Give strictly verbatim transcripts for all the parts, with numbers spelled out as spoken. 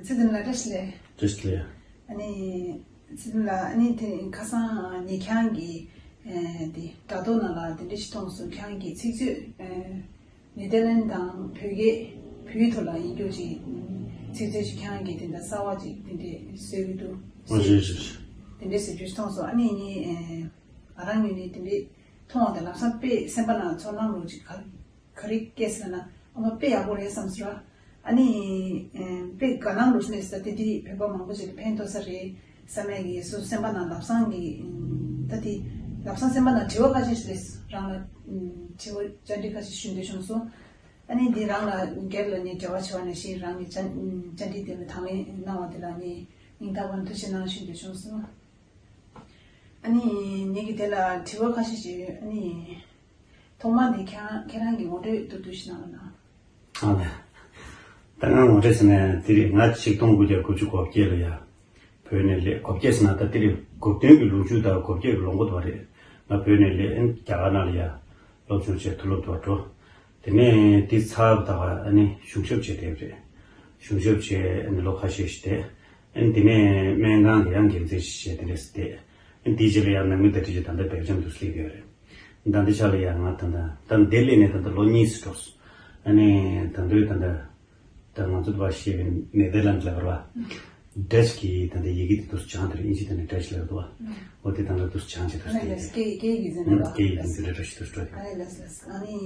ཚེ་བརྟན་ལགས་བཀྲ་ཤིས་བདེ་ལེགས། བཀྲ་ཤིས་བདེ་ལེགས། ཨ་ནི་ཚེ་བརྟན་ལགས། ཨ་ནི་དེ་ཁ་སང་ཨ་ནི་ཁྱེད་རང་གི་ཨེ་དེ་དྲ་ཐོག་ནང་ལ་དེ་འདྲ་ཞིག་མཐོང་སོང་། ཁྱེད་རང་གི་ཚིག་མཛོད་ཨེ་ནེ་དར་ལན་དང་བོད་སྐད་བོད་ཡིག་ཐོག་ལ་ཡིན་རྒྱུ་ཅིག་ཚིག་མཛོད་ཅིག་ཁྱེད་རང་གིས་དེ་འདྲ་གསར་བ་ཅིག་དེ་འདྲ་བཟོས་ཀྱི་འདུག། ཨོ་རེད་རེད་རེད། དེ་འདྲ་ཟེར་རྒྱུ་ཞིག་མཐོང་སོང་། ཨ་ནི་ངས་ཨེ་ང་རང་ངོས་ནས་དེ་འདྲ་མཐོང་བ་དང་ལམ་སང་དཔེ་སེམས་པ་ནང་ཚོར་སྣང་རོ་ཅིག་ག་ག་རེ་སྐྱེས་ཟེར་ན། ཨ་མ་དཔེ་ཡག་པོ་རེད་བསམ་ཟེར་བ། ཨ་ནི་ཨེ་དཔེ་དགའ་སྣང་རུ་སླེབས་ས་དེ་དེ་བོད་པ་མང་པོ་ཞིག་ལ་ཕན་ཐོགས་ས་རེད་བསམ་ཡས་ཀྱི་སོ་སེམས་པ་ནང་ལམ་སང་གི་ཨེ་ད་དེ་ལམ་སང་སེམས་པ་ནང་དྲི་བ་ཁ་ཤས་ཤིག་སླེབས་རང་ལ་ཨེ་དྲི་བ་བཅར་འདྲི་ཁ་ཤས་ཞུ་འདོད་བྱུང་སོང་། ཨ་ནི་དེ་རང་ལ་སྒེར་ལ་ནི་འབྲེལ་བ་བྱས་པ་ནང་བཞིན་རང་གི་བཅར་ཨེ་བཅར་འདྲི་དེ་ལ་དང་ལེན་གནང་བ་དེ་ལ་ནི་སྙིང་ཐག་པ་ནས་ཐུགས་རྗེ་གནང་ཞུ་འདོད་བྱུང་སོང་། ཨ་ནི་ངེད་ཀྱི་དེ་ལ་དྲི་བ་ཁ་ཤས་ཤིག་ཡོད། ཨ་ནི་ཐོག་མ་འདི་ཁྱེད་རང་ཁྱེད་རང་གི་ངོ་སྤྲོད་ཏུ་ཏུ་ཞིག་གནང་རོགས་གནང་། ཨ་ལས། ད་ང་ངོ་སྤྲོད་ཟེར་ན་དེ་རིང་ང་ཆིག་སྟོང་དགུ་བརྒྱ་དགུ་བཅུ་གོ་བརྒྱད་ལ་ཡ་བོད་ནས་སླེབས། གོ་བརྒྱད་ཟེར་ན་ད་དེ་རིང་གོ་བདུན་གྱི་ལོ་མཇུག་དང་གོ་བརྒྱད་ཀྱི་ལོ་མགོ་དེ་རེད། ང་བོད་ནས་སླེབས། ཨ་ནི་རྒྱ་གར་ནང་ལ་ཡ་སློབ་སྦྱོང་བྱས། མཐོ་སློབ་དེ་འགྲོ། དེ་ནས་དེ་ཚར་བ་ད་ག་ཨ་ནི་གཞུང་ཞབས་བྱས་བསྡད་པ་རེད། གཞུང་ཞབས་བྱས་ཨ་ནི་ལོ་ཁ་ཤས་ཤིག་བསྡད། ཨ་ནི་དེ་ནས་སྨན་ཁང་གི་ཡང་འགན་འཛིན་ཞིག་བྱས་དེ་འདྲས་བསྡད། ཨ་ནི་དེའི་རྗེས་ལ་ཡང་ནང་མི་བདེ་སྐྱིད་ཀྱིས་ད་ལྟ་སྦེལ་ཇམ་དུ་སླེབས་ཡོད་རེད། ད་ལྟའི་ཆ་ལ་ཡང་ང་ད་ལྟ་ད་འདིར་སླེབས་ནས་ད་ལྟ་ལོ་གཉིས་སུ་འགྲོ་སོང་། ཨ་ནི་ད་ལྟའི་ད་ལྟ་ད་ང་ཚོ་བ་ཤེས་པའི་ནེ་དར་ལན་ལབ་པ། ཌ་ཅི་གི་ད་ལྟ་ཡི་གེ་དེ་དུ་སྦྱངས་དེར་དབྱིན་ཇི་དེ་ནས་ཌ་ཅི་ལབ་འདུག་བ། འོ་དེ་ད་ལྟ་དུ་སྦྱངས་བྱས་དུ་ཨ་ནི་སྐད་སྐད་ཡིག་འཛིན་ཨ་གྲྭ་སྐད་ཡིག་འཛིན་གྲྭ་ཞིག་ཏུ་འགྲོ། ཨ་ནི་ལགས་སོ་ལགས་སོ། ཨ་ནི་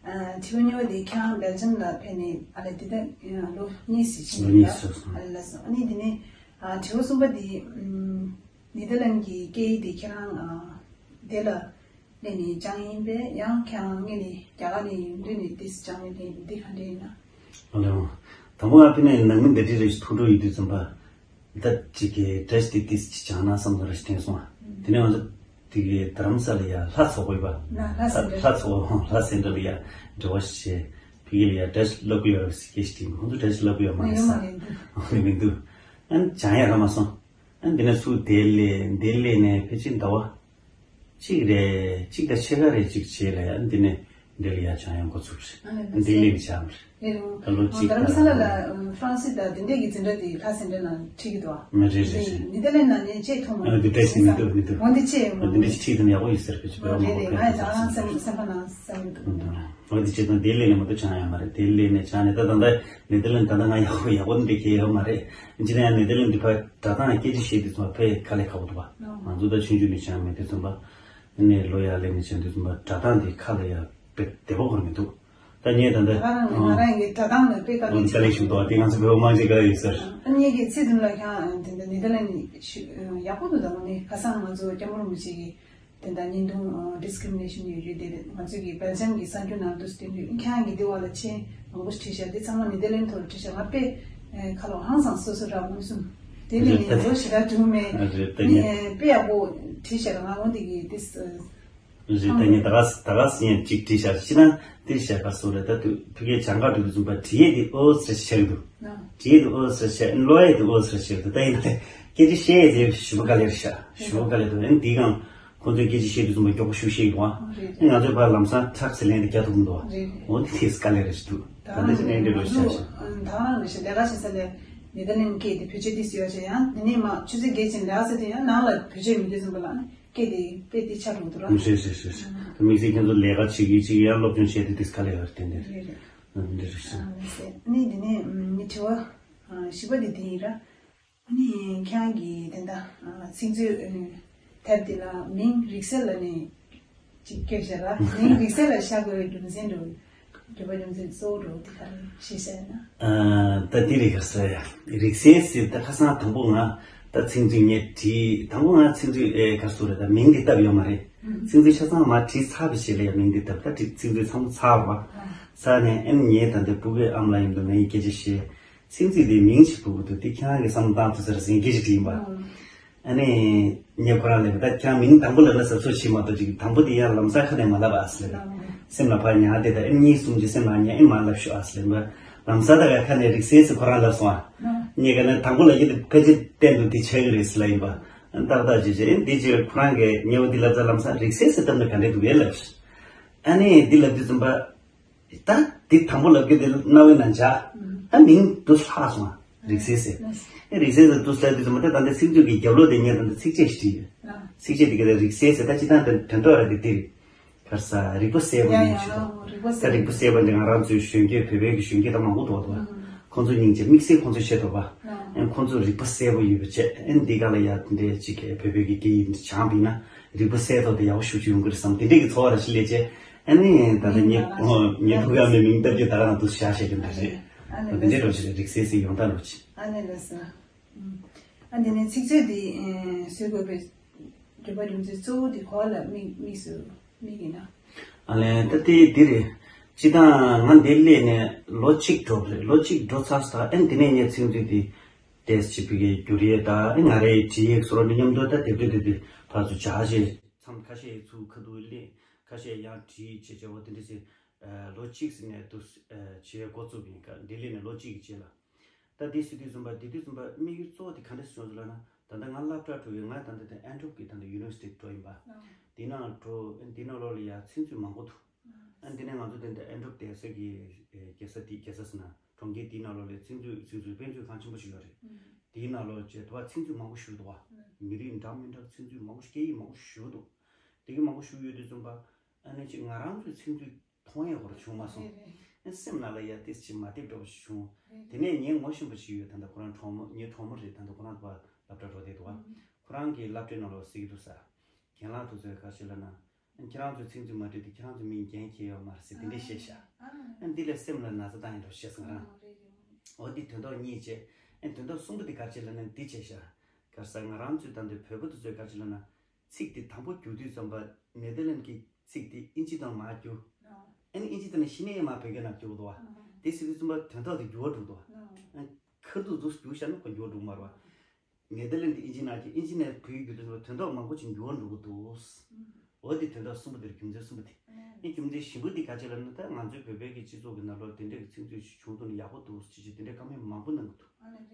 ཨ་དྲི་བ་གཉིས་པ་དེ་ཁྱེད་རང་སྦེལ་ཇམ་ལ་ཕེབས་ནས་ཨ་ལས་དེ་ལྟར་ལོ་གཉིས་ཟིན་ཕྱིན་ལོ་གཉིས་ཡིན་ལ། སོ་སོ། ཨ་ལས་སོ། ཨ་ནི་དེ་ནས་ཨ་དྲི་བ་གསུམ་པ་དེ་ཨམ་ནེ་དར་ལན་གྱི་སྐད་ཡིག་དེ་ཁྱེད་རང་ཨ་དེ་ལ་སླེབས་ནས་སྦྱངས་ཡིན་པས། ཡང་ཁྱེད་རང་སྔོན་ནས་རྒྱ་གར་ནས་ཡོང་དུས་ནས་དེ་སྦྱངས་ནས་སླེབས་ཡིན། དེ་ག་འདྲ་ཡིན་ན། ཨ་ལས། དང་པོ་ང་ཕེབས་ནས་ནང་མི་བདེ་སྐྱིད་རེ་ཞིག་ཐུག་འགྲོ་ཡོད་དུས་ཙམ་པ། ད་ཅིག་གི་ཌ་ཅི་དེ་ཏིས་ཅིག་སྦྱངས་ན་བསམ་བློ་རེ་ཞིག་དྲན་སོང་ང་། དེ་ནས་ང་ཚོ་དེ་གི་རྡ་རམ་ས་ལ་ཡ་ལྷ་ཚོགས་པ་ཡོད་པ། ན་ལྷ་སེ་འབྲས། ལྷ་ཚོགས་ལྷ་སེ་འབྲས་ལ་ཡ་འབྲེལ་བ་ཞིག་བྱས། ཕ་གི་ལ་ཡ་ཌ་ཅི་བསླབ་ཀྱི་ཡོད་རེད་ཟེར་སྐད་ཞིག་དྲིས། ཁོང་ཚོ་ཌ་ཅི་བསླབ་ཀྱི་ཡོད་མ་རེད་ཟེར། ཡོད་མ་རེད་འདུག། མི་འདུག། ཨ་ནི་སྦྱང་ཡ་རག་མ་སོང་། ཨ་ནི་དེ་ནས་ཚུར་དེར་སླེབས། དེར་སླེབས་ནས་ཕལ་ཆེར་ཟླ་བ་གཅིག་རེ་གཅིག་དང་ཕྱེད་ཀ་རེ་གཅིག་བྱས་ལ་ཡ། ཨ་ནི་དེ་ནས་འདི་ལ་ཡ་སྦྱང་ཡ་འགོ་ཚུགས་པ་རེད། ཨ་ནི་འདི་ལ་སྦྱངས་པ་རེད། རེད་རུང་། ད་ལོ་གཅིག་དང་། རྡ་རམ་ས་ལ་ལ་ཧྥ་རན་སི་དང་དེ་འདྲས་ཀྱི་འཛིན་གྲྭ་དེ་ལྷ་སེ་འབྲས་ནང་ཁྲིད་ཀྱི་འདུག་ཨ། མ་རེད་རེད་རེད། ནེ་དར་ལན་ནང་ནས་བྱས་ཐོན་མ། ཨ་འདི་འདྲས་ཞིག་མི་འདུག་མི་འདུག། འོ་འདི་བྱས་ཡོང་། འདི་འདྲས་ཞིག་ཁྲིད་དང་ཡག་པོ་ཡོད་ཟེར་གི་ཅིག་བོད་མང་པོ་རེད་རེད། ང་ཡང་ད་རང་སེམས་སེམས་པ་ནང་བསམ་གྱི་འདུག། འོ་འདི་བྱས་དང་དེ་སླེབས་ནས་མ་གཏོགས་སྦྱང་ཡ་མ་རེད། དེ་སླེབས་ནས་སྦྱངས་ནས་ད་ད་ལྟ་ནེ་དར་ལན་ད་ལྟ་ང་ཡག་པོ་ཡག་པོ་འདི་གས་ཡོད་མ་རེད། ཅི་ནས་ཡང་ནེ་དར་ལན་འདི་ཕར་སྒྲ་གདངས་སྐད་ཆ་བཤད་དུས་ཙམ་པ་དཔེ་དཀའ་ལས་ཁག་པོ་འདུག་བ། ང་ཚོ་ད་ཆུང་ཆུང་ནས་སྦྱངས་མེད་དུས་ཙམ་པ། ནས་ལོ་ཡར་སླེབས་ནས་བྱས་དུས་ཙམ་པ་སྒྲ་གདངས་དེ་ཁ་ལ་ཡ་དཔེ་བདེ་པོ་ཁོར་མི་འདུག། ད་ངས་ད་ལྟ་ང་རང་ང་རང་གི་སྒྲ་གདངས་ལ་དཔེ་དཀའ་ལས་དཀའ་ལས་ཤུགས་འདུག་བ། དེ་ང་ཚོ་བོད་པ་མང་ཆེ་དཀའ་ལས་ཡོད་ཟེར། ཨ་ངེད་ཀྱི་ཚེ་བརྟན་ལགས་ཁྱེད་རང་དེ་འདྲ་ནེ་དར་ལན་ནས་ཤུ་ཡག་པོ་འདུག། ད་ངོ་ནས་ཁ་སང་ང་ཚོ་སྐྱབས་མགོན་རིན་པོ་ཆེ་གི་དེ་འདྲ་བརྙན་ཐུང་ཨ་ཌི་སི་ཀི་རི་མི་ནེ་ཤན་ཡོད་རྒྱུ་དེ་རེད། ང་ཚོ་གི་སྦེལ་ཇམ་གི་གསར་འགྱུར་ནང་དུ་བསྟན་དུས་ཁྱེད་རང་གི་འདི་བ་ལ་མཆན་མང་པོ་བྲིས་ཤག། འདི་ཚང་མ་ནེ་དར་ལན་ཐོག་ལ་བྲིས་ཤག། ང་དཔེ་ཁ་ལོ་ཧང་སང་སོ་སོ་ར་མངོན་སུམ། དེ་ལས་ནི་ལོ་ཞེ་དྲག་འགྲོ་མེད། ཨ་རེད། ད་ནི་ངས་དཔེ་ཡག་པོ་བྲིས་ཤག། ང་འོ་འདི་གི་ཏིས། རེད། ད་ངས་ད་ག་ས་ད་ག་ས་ཡན་གཅིག་བྲིས་ཤག། ཤི་ན་དེ་ཤག་ག་སོ་རེད། ད་དུ་ཕ་གིའི་སྦྱང་ག་འགྲོ་དུས་ཙམ་པ་བྲིས་ཡས་དེ་ཨོ་ཟེར་ཤག་འདུག། བྲིས་ཡས་དེ་ཨོ་ཟེར་ཤག། ཀློག་ཡས་དེ་ཨོ་ཟེར་ཤག་འདུག། ད་ཡིན་ན་སྐད་ཆ་བཤད་ཡས་དེ་ཞེ་པོ་དཀའ་ལས་རེད་ཤག། ཞེ་པོ་དཀའ་ལས་འདུག། ཨ་ནི་འདི་གང་ཁོང་ཚོས་སྐད་ཆ་བཤད་དུས་ཙམ་པ་མགྱོགས་པོ་ཤུགས་བཤད་ཡོང་བ། རེད་རེད། ང་ཚོས་ཕར་ལམ་སང་ཁྲག་ཟེར་ལན་དེ་རྒྱག་ཐུབ་མི་འདུག་བ། རེད་རེད། འོ་དེ་ཐེས་དཀའ་ལས་རེད་ཞིག་འདུག། ད་ད་ལྟ་ཅི་ནས་འདྲི་རོགས་ཤག་ཤག། ད་རང་རེད་ཤག། ལས་ཀ་བྱེད་ས་ལས་ནེ་དར་ལན་སྐད་དེ་བོད་ཆས་ཏིས་ཡོད་ཤག། ཡང་དེ་ནས་མ་ཆུ་ཚོད་བརྒྱད་ཅིག་ལས་ཀ་ཟེར་དུས་ཡང་ནང་ལ་བོད་ཆས་མི་འདུག་ཙམ་པ་ལ་ནི། སྐད་དེ་དཔེ་དེ་ཆགས་འགྲོ་འདུག་ར། རེད་རེད་རེད་རེད། ད་དམིགས་བསལ་ཁྱེད་ཚོ་ལས་ཀ་བྱེད་ཀྱི་ཅིག་ཡང་སློབ་སྦྱོང་བྱེད་དུས་དེ་དཀའ་ལས་ཡོད་རེད། དེ་འདྲ་རེད། རེད་རེད། འདི་རེད་ཤག། ཨ་ནི་དེ་ནས་ངའི་དྲི་བ་བཞི་པ་དེ་དེ་ཡིན་ར། ཨ་ནི་ཁྱེད་རང་གིས་དེ་འདྲ་ཚིག་མཛོད་དེབ་དེ་ལ་མིང་རིག་གསལ་ལ་ནི་ཅིག་བཀོད་བཞག་ར། མིང་རིག་གསལ་ལ་བཞག་དགོས་པའི་རྒྱུ་མཚན་འགྲོ། དགོས་པ་རྒྱུ་མཚན་གཙོ་བོ་འགྲོ་དེ་ག་རེ་ཞེས་བཤད་ན། ཨ་ད་དེ་རེད། ག་རེ་ཟེར་ཡ། རིག་གསལ་ཟེར་ད་ཁ་སང་དང་པོ་ང་ད་ཚིག་མཛོད་ངས་བྲིས། དང་པོ་ང་ཚིག་མཛོད་ཨེ་ག་རེ་ཟེར་རེད། ད་མིང་དེ་བཏབ་ཡོད་མ་རེད། ཚིག་མཛོད་ཆ་ཚང་མ་བྲིས་ཚར་བའི་རྗེས་ལ་ཡ་མིང་དེ་བཏབ། ད་བྲིས་ཚིག་མཛོད་ཚང་མ་ཚར་བ། ཚར་ནས་ཨེ་ངས་ད་འདི་སྤུ་གུའི་ཨ་མ་ལགས་ཡིན་དུས་ངས་སྐད་ཆ་བཤད། ཚིག་མཛོད་དེ་མིང་ཞིག་བུ་གུ་འདུག། དེ་ཁྱེད་རང་གིས་བསམ་བློ་བཏང་ཐུབ་ས་རེད་ཟེར་སྐད་ཆ་དྲིས་ཡིན་པ། ཨ་ནི་ངས་ཁོ་རང་ལ་ད་ཁྱེད་རང་མིང་དང་པོ་ལབ་ན་གཟབ་གཟབ་བྱེད་མ་གཏོགས་ཅིག་དང་པོ་དེ་ཡང་ལམ་སང་ཁ་ནས་མ་ལབ་ཨ་ཟེར། སེམས་ལ་ཕར་ཉར་དེ་ད་ཨེ་གཉིས་གསུམ་གྱི་སེམས་ལ་ཉར་ཨེ་མ་ལབ་ཤོག་ཨ་ཟེར་ལབ་པ། ལམ་སང་ད་ག་ཁ་ནས་རིག་གསལ་ཟེར་ཁོ་རང་ལབ་སོང་ཨ། ངས་ག་ནས་དང་པོ་ལབ་ཀྱི་དེ་ཕལ་ཆེར་གཏན་དུ་དེ་ཆགས་ཀྱི་རེད་ཟེར་ལབ་ཡིན་པ། ཏག་ཏག་བྱས་བྱས་ཨེ་འདི་ཅིག་ཁོ་རང་གིས་ཉེ་བོ་འདི་ལབ་ཚར་ལམ་སང་རིག་གསལ་ཟེར་བཏབ་ན་ག་འདྲས་འདུག་ཨེ་ལབ་ཤག། ཨ་ནི་འདི་ལབ་དུས་ཙམ་པ། ད་འདི་དང་པོ་ལབ་ཀྱི་དེ་རྣ་བའི་ནང་འཇགས། ཨ་མིང་དུ་ལྷག་སོང་ རིག་གསལ་ཟེར། ཨེ་རིག་གསལ་ཟེར་དུས་ལྟ་དུས་ཙམ་པ་ད་ད་ལྟ་ཚིག་མཛོད་ཀྱི་རྒྱབ་ལོགས་དེ་ངས་ད་ལྟ་ཚིགས་བཅད་ཞིག་བྲིས་ཡོད། ཚིགས་བཅད་དེ་ག་ལ་རིག་གསལ་ཟེར། ད་སྤྱིར་བཏང་དོན་དོན་དག་ར་དེ་དེ་རེད། ག་རེ་ཟ། རིག་པ་གསལ་པོ་ཡིན་ཞུ་དགོས། ད་རིག་པ་གསལ་པོ་འདི་ང་རང་ཚོའི་གཞོན་སྐྱེས་བོད་པའི་གི་གཞོན་སྐྱེས་ད་མང་པོ་འདུག་འདུག་ཁོང་ཚོ་སྙིང་རྗེ། དམིགས་བསལ་ཁོང་ཚོའི་ཆེད་དུ་བ། ཨེ་ཁོང་ཚོ་རིག་པ་གསལ་པོ་ཡོད་པའི་ཆེད། ཨེ་འདི་ག་ལ་ཡ་འདི་ཅིག་བོད་པའི་གི་སྐད་ཡིག་འདི་སྦྱངས་པ་ཡིན་ན་རིག་པ་གསལ་ཐོག་ཏུ་ཡག་པོ་ཞེ་པོ་ཅིག་ཡོང་གི་རེད་བསམ། དེ་འདྲའི་གི་ཚོར་བ་ར་ཞིག་སླེབས་བྱས། ཨ་ནི་ད་ལྟ་ངའི་ངའི་ཕྲུ་གུ་ཨ་མའི་མིང་བཏགས་རྒྱུ་ད་ག་རང་དུ་བཞག་བཞག་རྒྱུ་འདྲ་རེད། ཨ་ནི་དེ་འདྲའི་འགྲོ་ཞིག་རེད། རིག་གསལ་ཟེར་ཡོང་སྟངས་འགྲོ་ཅིག་ཨ་ནི་ལགས་སོ། ཨ་འདི་ནས་ཚིག་མཛོད་འདི་བཟོ་དགོས་པའི་རྒྱུ་མཚན་གཙོ་བོ་འདི་ག་ལ་དམིགས་དམིགས་སུ་དམིགས་ཡིན་ན། ཨ་ལས་ད་ལྟའི་འདི་རེད། སྤྱིར་བཏང་ང་འདི་སླེབས་ནས་ལོ་གཅིག་འགྲོ་རེད། ལོ་གཅིག་འགྲོ་ཚར་སོང་། ཨ་ནི་དེ་ནས་ངས་ཚིག་མཛོད་འདི་ཏོག་ཙམ་བྱས་པའི་གི་བསྒྱུར་ཡས་དང་། ཨ་ནི་ང་རའི་བྲིས་ཡས་སོགས་ལ་མཉམ་དུ་ད་དེབ་ཐེར་དེ་དེ་ཕར་ཚུར་སྦྱར་བྱས། མཚམས་ཁ་ཤས་ཚུར་ཁ་ཐུག་སླེབས། ཁ་ཤས་ཡང་བྲིས་བྱས་བྱས་པ་དེ་འདྲ་བྱས། ལོ་གཅིག་ཟིན་ནས་འདུག་བྱེད་འགོ་བཙུགས་པ་ཡིན། ག་འདི་སླེབས་ནས་ལོ་གཅིག་གི་རྗེས་ལ། ད་འདི་ཟེར་དུས་ཙམ་པ་འདི་དུས་ཙམ་པ་དམིགས་ཡུལ་གཙོ་བོ་དེ་ག་འདྲ་ཞིག་བྱུང་སོང་ལབ་ན། ད་ལྟ་ང་སློབ་གྲྭ་འགྲོ་ཡི། ང་ད་ལྟ་དེ་ཨན་ཊོབ་ཀྱི་ད་ལྟ་ཡུ་ནི་ཝར་སི་ཊི་འགྲོ་ཡིན་པ། འདི་ནང་འགྲོ། འདི་ནང་ལོགས་ལ་ཡ་ཚིག་མཛོད་མང་པོ་འདུག་ཨ་འདི་ནས་ང་ཚོ་དེ་འདྲ་ཨན་ཊོབ་བསྡད་ས་གི་རྒྱལ་ས་དེ་རྒྱལ་ས་ཟེར་ན་གྲོང་ཁྱེར་དེའི་ནང་ལོགས་ལ་ཚིག་མཛོད་ཚིག་མཛོད་དཔེ་མཛོད་ཁང་ཆེན་པོ་ཞིག་ཡོད་རེད། དེའི་ནང་ལོགས་བྱས་དུ་བ་ཚིག་མཛོད་མང་པོ་ཞིག་འདུག་བ། མི་རིགས་འདྲ་མི་འདྲ་ཚིག་མཛོད་མང་པོ་ཞིག་སྐད་ཡིག་མང་པོ་ཞིག་འདུག་དེ་གི་མང་པོ་ཞིག་ཡོད་དུས་ཙམ་པ། ཨ་ནི་ཅིག་ང་རང་ཚོའི་ཚིག་མཛོད་མཐོང་ཡས་སྐོར་བྱུང་མ་སོང་། ཨ་སེམས་ནང་ལ་ཡ་ཏིས་ཅིག་མ་བདེ་འགྲོ་བ་ཞིག་བྱུང་། དེ་ནས་ངས་ངོ་ཤེས་པ་ཞིག་ཡོད། ད་ལྟ་ཁོ་རང་གྲོགས་མོ། ངའི་གྲོགས་མོ་རེད། ད་ལྟ་ཁོ་རང་ཚོ་སློབ་གྲྭ་འགྲོ་བསྡད་འདུག་བ། ཁོ་རང་གི་སློབ་གྲྭའི་ནང་ལོགས་ཟེར་གྱི་འདུག་ས། རྒན་ལགས་དུ་ཚོས་ག་རེ་ལབ་ན། ཁྱེད་རང་ཚོའི་ཚིག་མཛོད་མ་བྲིས་དུས་ཁྱེད་རང་ཚོའི་མིང་འགན་འཁྱེར་ཡོད་མ་རེད་ཟེར་དེ་འདྲས་བཤད་ཤག་ཨ་འདི་ལས་སེམས་ལ་ན་ཚ་བཏང་ཡིན་འགྲོ་བཤད་སོང་ང་རང་། འོ་འདི་དོན་དག་གཉིས་བྱས། ཨ་དོན་དག་གསུམ་པ་དེ་ག་རེ་ལབ་ན་འདི་བྱས་ཤག་ག་རེ་ཟ། ང་རང་ཚོའི་ད་འདི་བོད་པ་དུ་ཚོས་ག་རེ་ལབ་ན། ཚིག་དེ་དང་པོ་བསྒྱུར་དུས་ཙམ་པ་ནེ་དར་ལན་གྱི་ཚིག་དེ་ཨིན་ཇི་དང་མར་བསྒྱུར། ཨ་ནི་ཨིན་ཇི་དང་ནི་གཞི་ནས་མར་བོད་སྐད་ནང་བསྒྱུར་འདུག་བ། དེ་ཟེར་དུས་ཙམ་པ་དོན་དག་དེ་འགྱུར་བ་འགྲོ་འདུག་བ། ཁ་ཐུག་འདུག་བསྒྱུར་བཞག་ན་ཁོ་འགྱུར་བ་འགྲོ་མ་རེད་བ། ནེ་དར་ལན་དེ་ཨིན་ཇི་ནང་གི་ཨིན་ཇི་ནས་བོད་ཡིག་བསྒྱུར་དུས་ཙམ་པ་དོན་དག་མང་པོ་ཅིག་འགྱུར་བ་འགྲོ་གི་འདུག་འོ་དེ་དོན་དག་གསུམ་པོ་དེར་རྒྱུ་མཚན་གསུམ་པོ་དེ། ཨ་ནི་རྒྱུ་མཚན་བཞི་པོ་དེ་ག་ཅི་ལབ་ན། ད་ང་ཚོའི་བོད་པའི་གི་སྤྱི་ཚོགས་ཀྱི་ནང་ལོགས་དེ་འདྲའི་གི་ཚིག་མཛོད་ཞིག་བྱུང་ཐུབ་ན་ཡག་པོ་འདུག་ཅེས་ཅེས་དེ་འདྲའི་བཀའ་མོལ་མང་པོ་གནང་གི་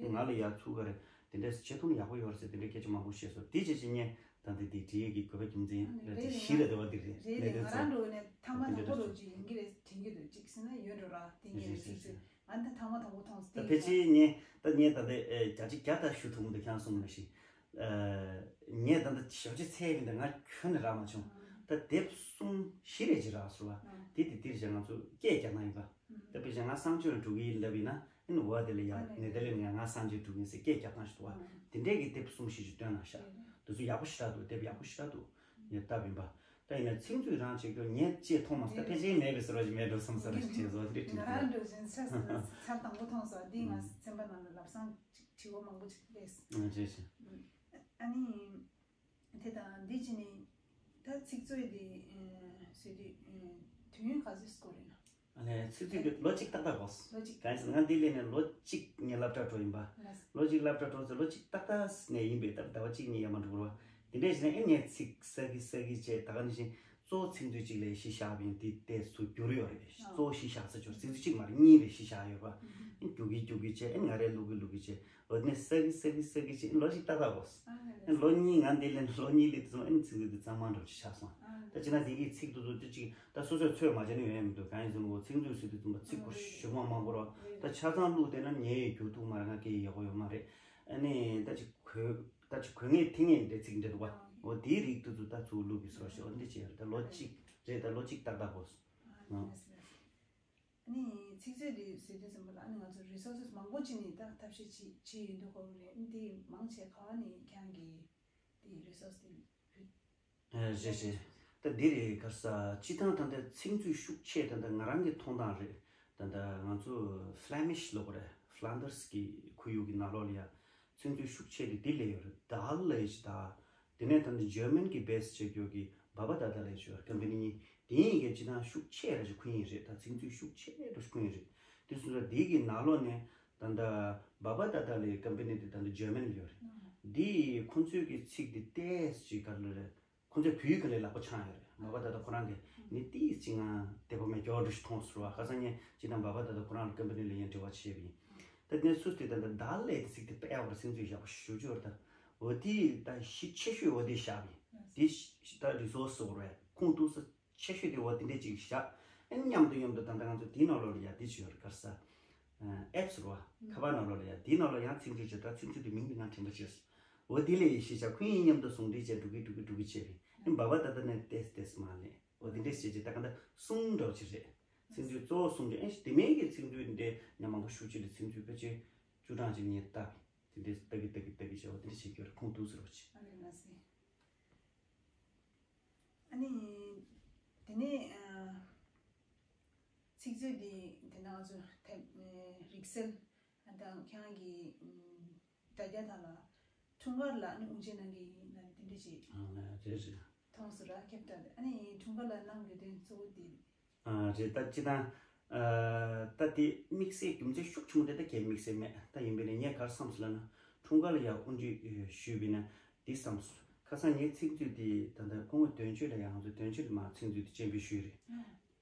འདུག་ང་ལ་ཡ་ཚུར་ག་རེ་དེ་འདྲས་བྱེད་ཐུབ་ན་ཡག་པོ་ཡོད་རེད་ཟེར་དེ་འདྲའི་སྐད་ཆ་མང་པོ་བཤད་སོང་། དེ་བྱས་ཅིག་ངས་ད་འདི་འདི་བྲིས་ཡས་ཀྱི་དགོས་པའི་རྒྱུ་མཚན་ཨ་ནི་རེད་དེ། རེད་བཞི་རེད། རེད་དེ་བ་འདི་རེད། རེད་རེད། ནས་ང་རང་འགྲོ་ནས་ཐེངས་མ་དང་པོ་འགྲོ་རྒྱུ་ཡིན་གྱི་རེད་དྲན་གྱི་འདུག་ཅིག་ཟེར་ན་ཡོད་འགྲོ་ར་དེ་ངས་རེད་ཚིག་ཟེར། ང་འདི་ཐེངས་མ་དང་པོ་མཐོང་སོང་། ད་དེ་ཕལ་ཆེར་ངས་ད་ངས་ད་ལྟ་ཨེ་བརྒྱ་ཆ་བརྒྱ་ད་ཞུ་ཐུབ་མི་འདུག་ཁྱེད་རང་གསུངས་པ་ནང་བཞིན། ཨ་ངས་ད་ལྟ་ཞབས་ཕྱི་ཚད་ཡིན་ད་ང་ཁྱོན་ནས་རག་མ་བྱུང་། ད་དེབ་གསུམ་བཞི་རེ་ཅིག་རག་སོང་བ། དེ་དེ་དེར་བཞག་ང་ཚོ་སྐད་རྒྱག་ན་ཡིན་པ། ད་དཔེ་བཞག་ང་གསང་སྤྱོད་ལ་འགྲོ་གི་ཡིན་ལབ་ཡིན་ན། ཨ་ནི་འོ་དེ་ལ་ཡ་ནེ་དར་ལན་ང་ང་གསང་སྤྱོད་འགྲོ་གི་ཡིན་ཟེར་སྐད་རྒྱག་སྟངས་ཤིག་འདུག་བ། དེ་འདྲས་ཀྱི་དེབ་གསུམ་བཞི་ཅིག་བཏོན་གནང་ཤག་དེ་ཚོ་ཡག་པོ་ཞེ་དྲག་འདུག་དེབ་ཡག་པོ་ཞེ་དྲག་འདུག་ངས་བལྟས་པ་ཡིན་པ། ད་ཡིན་ན་ཚིག་མཛོད་རང་བྱེད་རྒྱུ་ངས་ཅེས་མཐོང་མ་སོང་། ད་ཕལ་ཆེར་མེད་པའི་ཟེར་བ་ཞིག་མེད་འགྲོ་བསམ་ས་རེ་བྱས་བཟོ་དེ་འདྲས་ང་རང་འགྲོ་བཞིན་ཚར་ཚར་དང་པོ་མཐོང་སོང་། འདི་ང་ཚན་པ་ནང་ལ་ལབ་སང་དྲི་བ་མང་པོ་ཅིག་སླེབས། ཨ་ནི། དེ་དང་འདི་ཅི་ནི། ད་ཚིག་མཛོད་འདི་ཟེར་དུས་དུས་ཡུན་ག་ཚོད་འགོར་ཡིན་ན། ཨ་ནི་ཚིག་མཛོད་འདི་ལོ་གཅིག་ཏག་ཏག་འགོར། ལོ་གཅིག་གང་ཡིན་ཟེར་ན་ང་འདི་སླེབས་ནས་ལོ་གཅིག་ངས་སློབ་གྲྭ་འགྲོ་ཡིན་པ། ལོ་གཅིག་སློབ་གྲྭ་འགྲོ་ཚེ་ལོ་གཅིག་ཏག་ཏག་ནས་ཡིན་པས་ད་ཟླ་བ་གཅིག་གཉིས་ཡར་མར་འགྲོ་གི་རེད་བ། དེ་འདྲས་བྱས་ནས་ཨེ་ངས་ཚིག་གསར་གི་གསར་གི་བྱས་ད་ག་ནང་བཞིན་གཙོ་བོ་ཚིག་མཛོད་གཅིག་ལ་གཞི་བཞག་པ་ཡིན། དེ་ཏོག་ཙམ་བསྒྱུར་ཡོད་རེད། གཙོ་བོ་གཞི་བཞག་ས་ཅིག་ཚིག་མཛོད་གཅིག་མ་རེད་གཉིས་རེད་གཞི་བཞག་ཡོད་པ། ཨེ་རྒྱུག་གི་རྒྱུག་གི་བྱས་ཨེ་ང་རས་བླུག་གི་བླུག་གི་བྱས། འོ་དེ་ནས་གསར་གི་གསར་གི་གསར་གི་བྱས་ཨེ་ལོ་གཅིག་ཏག་ཏག་འགོར། ཨེ་ལོ་གཉིས་ང་འདི་ལས་ལོ་གཉིས་སླེབས་དུས་ཙམ་ཨེ་ཚིག་མཛོད་དེ་གཙང་མ་འགྲོ་ཅིག་ཆགས་སོང་། ད་ཅི་ན་དེ་གི་ཚིག་ཏོག་ཙམ་ཏོག་ཙམ་ད་སོ་སོས་ཚོད་མ་བྱས་ན་ཡོང་ཡ་མི་འདུག་གང་ཡིན་ཟེར་ན་འོ་ཚིག་མཛོད་ཟེར་དུས་ཙམ་པ་ཚིག་གོ་ཞུ་མ་མང་པོ་ར་ད་ཆ་ཚང་བླུགས་བསྡད་ན་ངས་ཡི་རྒྱུག་ཐུབ་མ་རེད། ང་སྐད་ཡག་པོ་ཡོད་མ་རེད། ཨ་ནི་ད་ཅིག་གོ་ད་ཅིག་གོ་ངེས་ཐེངས་ངེས་འདྲ་ཚིག་འདྲ་འདུག་བ། འོ་དེའི་རིགས་དེ་ཚོ་ད་ཚུར་བླུགས་གི་སོ་ཞེས་འོ་འདི་བྱས་ད་ལོ་གཅིག་རེད། ད་ལོ་གཅིག་ཏག་ཏག་འགོར་སོང་། ཨ་ནི་ཚིག་མཛོད་འདི་ཟེར་དུས་ཙམ་པ་ལ་ཨ་ནི་ང་ཚོ་རི་སོར་སེ་སི་མང་པོ་ཅིག་ནས་ད་ཐབས་ཤེས་བྱེད་བྱེད་ཡོད་འདུག་གོ་རེད། ཨ་ནི་འདི་མང་ཆེ་ག་བ་ནས་ཁྱེད་རང་གི་འདི་རི་སོར་སེ་འདི་ཕུལ། ཨ་རེད་རེད། ད་འདི་རེད་ག་རེ་ཟ། སྤྱིར་བཏང་ད་ལྟ་ཚིག་མཛོད་ཤུགས་ཆེ་ད་ལྟ་ང་རང་གི་མཐོང་སྟངས་རེད། ད་ལྟ་ང་ཚོ་ཕ་ལེ་མིཤ་ལབ་དགོས་རེད། ཕ་ལན་དར་སི་གི་ཁོར་ཡུག་གི་ནང་ལོགས་ལ་ཡ་ཚིག་མཛོད་ཤུགས་ཆེ་དེ་འདི་སླེབས་ཡོད་རེད། ཌཱལ་ལེ་ཞིག་ད། དེ་ནས་ད་ལྟ་ཇར་མན་གྱི་བེ་སི་བྱེད་རྒྱུ་གི་བྷ་བྷ་ད་ད་ལེ་ཞུ་བར་ཀམ་པ་ནི་གཉིས་དེ་གཉིས་ཀྱི་སྤྱིར་བཏང་ཤུགས་ཆེ་ར་ཞིག་ཁུར་ཡིན་རེད། ད་ཚིག་མཛོད་ཤུགས་ཆེ་འགྲོ་ཞིག་ཁུར་ཡིན་རེད། དེ་སོང་ཙང་དེ་གི་ནང་ལོགས་ནས་ད་ལྟ་བྷ་བྷ་ད་ད་ལེ་ཀམ་པ་ནི་དེ་ད་ལྟ་ཇར་མན་ལ་ཡོད་རེད། འདི་ཁོང་ཚོའི་གི་ཚིག་དེ་ཏོག་ཙམ་ཅིག་ག་རེ་ལབ་རེད། ཁོང་ཚོས་བོད་ཡིག་ག་ལས་ལག་པ་འཆང་ཡོད་རེད། བྷ་བྷ་ད་ད་ཁོ་རང་གི་ནི་ཏོག་ཙམ་ཅིག་ང་བདེ་པོ་མེད་སྐྱོ་བོ་འདྲ་ཞིག་མཐོང་སོང་བ། ཁ་སང་ངས་སྤྱིར་བཏང་བྷ་བྷ་ད་ད་ཁོ་རང་ལ་ཀམ་པ་ནི་ལ་ཡང་འབྲེལ་བ་བྱས་པ་ཡིན། ད་ནས་སུ་དེ་ད་ད་ད་ལས་དེ་ཚིག་དེ་དཔེ་ཡག་པོ་རེད། སེམས་ཚོར་ཡག་པོ་ཞེ་པོ་ཅིག་ཡོད་རེད། ད་འོ་དེ་ད་གཞི་ཆེ་ཤོས་འོ་དེ་བཞག་པ་ཡིན། དེ་ད་རི་སོར་སི་ཟེར་བ་རེད། ཁུངས་གཏུགས་ས་ཆེ་ཤོས་དེ་འོ་དེ་འདྲས་ཅིག་བཞག་ཨེ་མཉམ་དུ་མཉམ་དུ་ད་ལྟ་ང་ཚོ་དེའི་ནང་ལོགས་ལ་ཡ་དེ་ཅིག་ཡོད་རེད། ག་རེ་ཟ། ཨེབ་སི་རེད་བ། ཁ་པར་ནང་ལོགས་ལ་ཡ་དེའི་ནང་ལ་ཡང་ཚིག་མཛོད་བྱས། ད་ཚིག་མཛོད་དེ་མིང་དེ་ང་དྲན་པ་བརྗེད་སོང་། འོ་དེ་ལས་ཤེས་བྱ་ཁོ་གཉིས་མཉམ་དུ་ཟུང་འབྲེལ་བྱས་འགྲོ་གི་འགྲོ་གི་འགྲོ་གི་བྱས་པས། ཨེ་བ་བ་ད་ད་ནས་ཏེས་ཏེས་མ་ལས། འོ་དེ་འདྲས་བྱས་རྗེས་ད་ག་ད་གསུམ་འདྲ་བོ་ཅིག་རེད། ཚིག་མཛོད་གཙོ་བོ་གསུམ་རེད། ཨེ་དེ་མིན་གྱི་ཚིག་མཛོད་འདྲས་ཉམས་མང་པོ་ཞེ་པོ་ཅིག་ལ་ཚིག་མཛོད་ཕལ་ཆེར་བཅུ་གྲངས་ཅིག་ངས་བལྟས་པས། དེ་འདྲས་ལྟ་གི་ལྟ་གི་ལྟ་གི་བྱས། འོ་དེ་འདྲས་བྱེད་རྒྱུ་རེད། ཁུངས་གཏུགས་ཟེར་བ་ཅིག་ཨ་ལས་ལ་སེ། ཨ་ནི། དེ་ནས་ཨ། ཚིག་མཛོད་འདི་དེ་ནང་ཚོ་དེབ་ཨེ་རིག་གསལ་དང་ཁྱེད་རང་གི་ཨམ་དྲ་རྒྱ་དག་ལ་འཁྲུངས་སྐར་ལ་ཨ་ནི་དབུ་འབྱེད་གནང་གི་ཡིན་ལབ་དེ་འདྲ་ཞིག་ཨ་ལས་རེད་རེད། མཐོང་སོང་ར་ཁྱབ་བསྒྲགས་དེ། ཨ་ནི་འཁྲུངས་སྐར་ལ་གནང་རྒྱུ་དེ་གཙོ་བོ་དེ། ཨ་རེད། ད་སྤྱིར་བཏང་ཨ་ད་དེ་དམིགས་བསལ་རྒྱུ་མཚན་ཤུགས་ཆེན་པོ་དེ་ད་གའི་དམིགས་བསལ་མེད། ད་ཡིན་པས་ན་ངས་ག་རེ་བསམ་སོང་ལབ་ན། འཁྲུངས་སྐར་ལ་ཡ་དབུ་འབྱེད་ཞུས་པས་ན་འདི་བསམ་སོང་། ཁ་སང་ངའི་ཚིག་མཛོད་དེ་ད་ལྟ་སྐུ་ངོ་དོན་གཅོད་ལ་ཡ་ང་ཚོ་དོན་གཅོད་ལ་མར་ཚིག་མཛོད་དེ་སྤྱན་འབུལ་ཞུས་རེད།